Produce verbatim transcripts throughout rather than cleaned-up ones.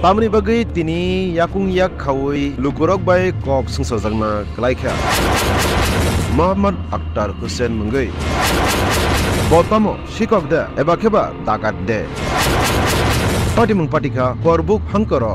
Tamoni bagwi tini yakung yak khaui lukurok bai kok sungsarjakna kwlaikha. Mohammad Akhtar Hussain mungwi. Bo tamo sikok de eba kheba dakat de. Patimung patikha Korbuk hangkoro.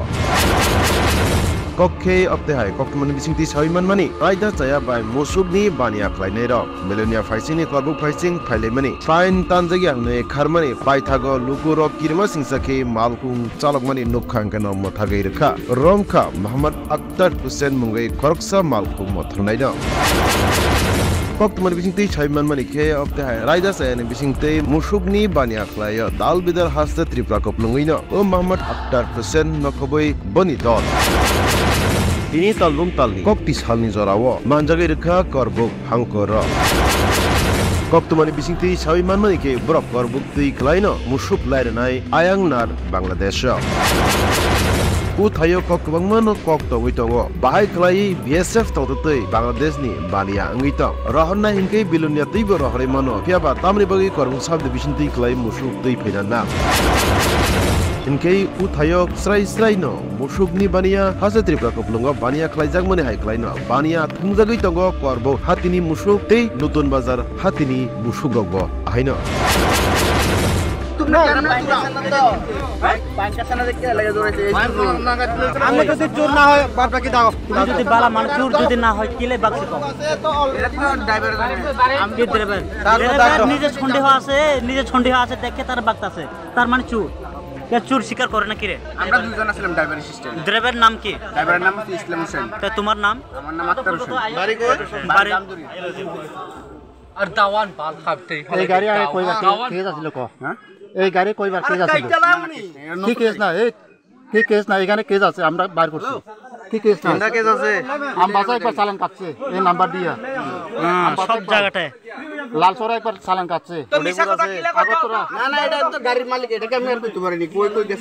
Kok khe obtehai koktwmani bisingtwi sawi manmani, raida chaya bai musukni baniya khlainairok. Melonia phaisingni Korbuk phaising phailaimani, fine tanjakya hwnwi kharmani paithago lukurok kirima singsa khe malkhung chalokmani nukha hwnkhe no mwthagwi rwkha. Romkha Mohammad Akhtar Hussain mungwi khoroksa malkhung mothornaino. Koktwmani bisingtwi sawi manmani khe, obtehai raida chayani bisingtwi musukni baniya khlaio dal bidal haste Tripura kuplungwino o Mohammad Akhtar Hussain nokhobwi boni dol. Tini talbum talni kokti salni jorao manjagwi rwkha Korbuk hangkoro. Koktwmani bisingtwi sawi manmani khe borok Korbuk twi kwlaino musuk lairwnai ayang nar Bangladesh o. Kuthaio kok kwbangma no kok tongwi tongo. Bahai kwlaiwi B S F tongtwtwi Bangladesh ni baniya wngwi tong. Rohorna hinkhe Bilonia twibo rohorwi mano. Phiyaba tamni bagwi Korbuk sub division twi kwlai musuk twi phaina nang. Hinkhe kuthaio srai srai no musukni baniya haste Tripura kuplungo baniya khlaijakmani hai kwlaino baniya thwngjagwi tongo Korbuk hatini musuk tei Nutun Bazar hatini musuk rokbo ahaino. আমি যদি চোর না হয় বাদ বাকি দাও। তুমি যদি বালা মানুষ চোর যদি না হয় কিলে বাক্সি কম? কি ড্রাইভার? ড্রাইভার নিজে সন্দেহ আছে, নিজে সন্দেহ আছে, দেখে তার বাক্তাছে। তার মানে চোর। এ চোর স্বীকার করে না কি রে? আমরা দুজন আছিলাম ড্রাইভার অ্যাসিস্ট্যান্ট। ড্রাইভারের নাম কি? ড্রাইভারের নাম হচ্ছে ইসলাম হোসেন। তা তোমার নাম? আমার নাম আক্তার হোসেন। বাড়ি? বাড়ি জামদুরি। আর দাওয়ান বাল খাবতেই এই গাড়ি আগে কয়বার কেস আছিল ক? হ্যাঁ? এই গাড়ি কয়বার কেস আছিল? কি কেস না? এই কি কেস না? এখানে কেস আছে, আমরা বার করছি। কি কেস না? কেস আছে। আমবাসা একবার চালান কাটছে এই নাম্বার দিয়ে। হ্যাঁ, সব জায়গাটায়। লালসরা একবার চালান কাটছে। তো মিছা কথা কিলা কথা? আগরতলা। না, না, এটা তো গাড়ির মালিক, এটাকে আমি আর করতে পারিনি। কই, কই গেছে?